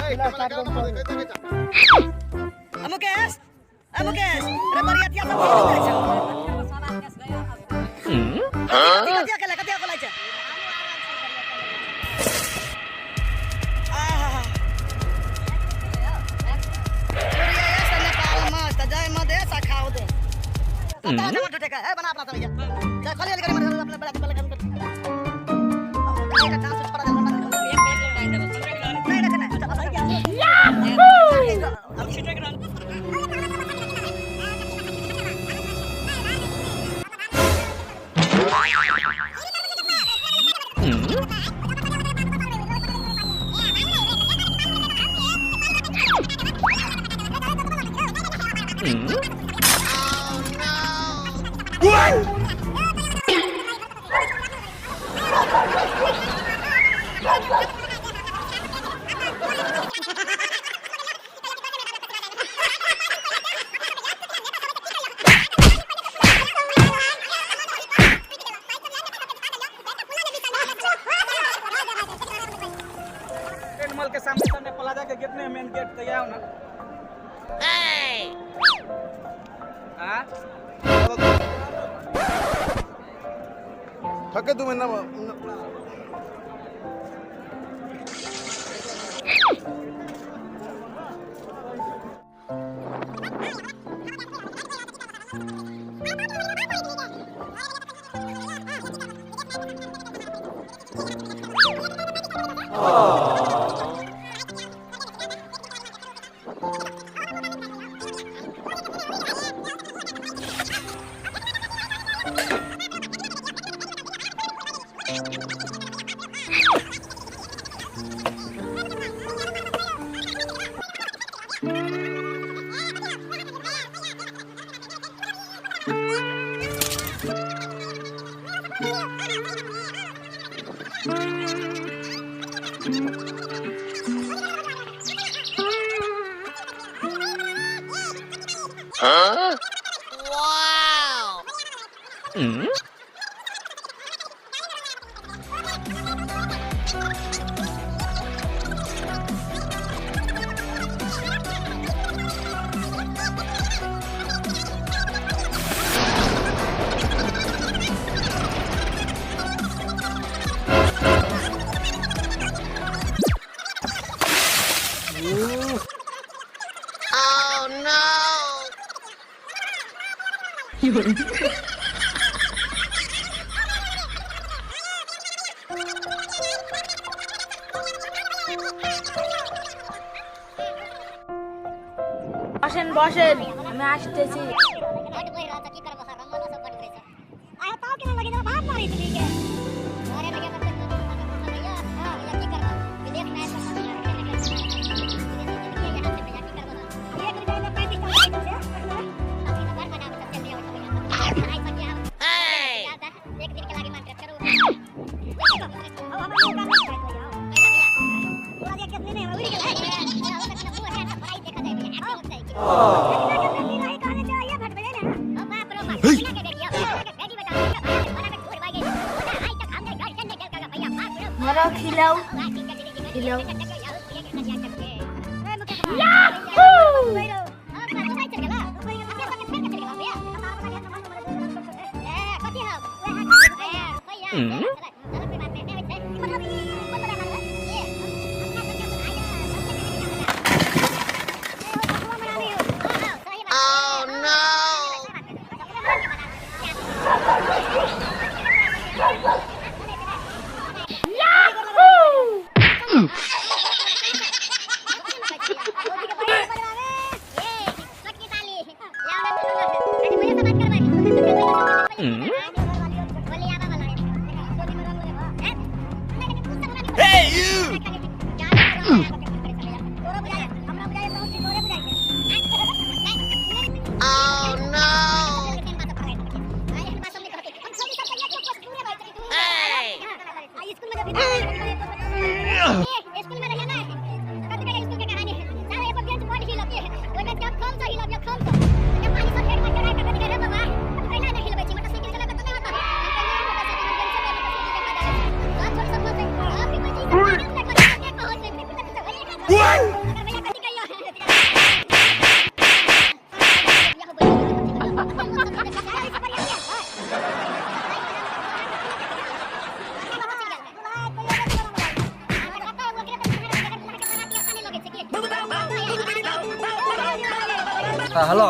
Start कर। मुकेश, ए मुकेश रे, बरियतिया सब खेल जाइ छौ। कथी कथी कथी बोलै छै? आहा, नेपाल मस्त, जय मधेश आ खाओ दे। कता जमा टूटे का ए बना अपना सब। चल खाली करे अपने बड़ा बड़ा कर। डांस छोड़ा दे। नहीं नहीं नहीं। मॉल के सामने सामने प्लाजा के गेट में, मेन गेट तैयार हो ना? हाँ। थके 2 महीना। বসেন বসেন, আমি আসতেছি। ধরো, খিলাও খিলাও। Hey you! Oh no! Hey! What? হ্যাঁ, হ্যালো।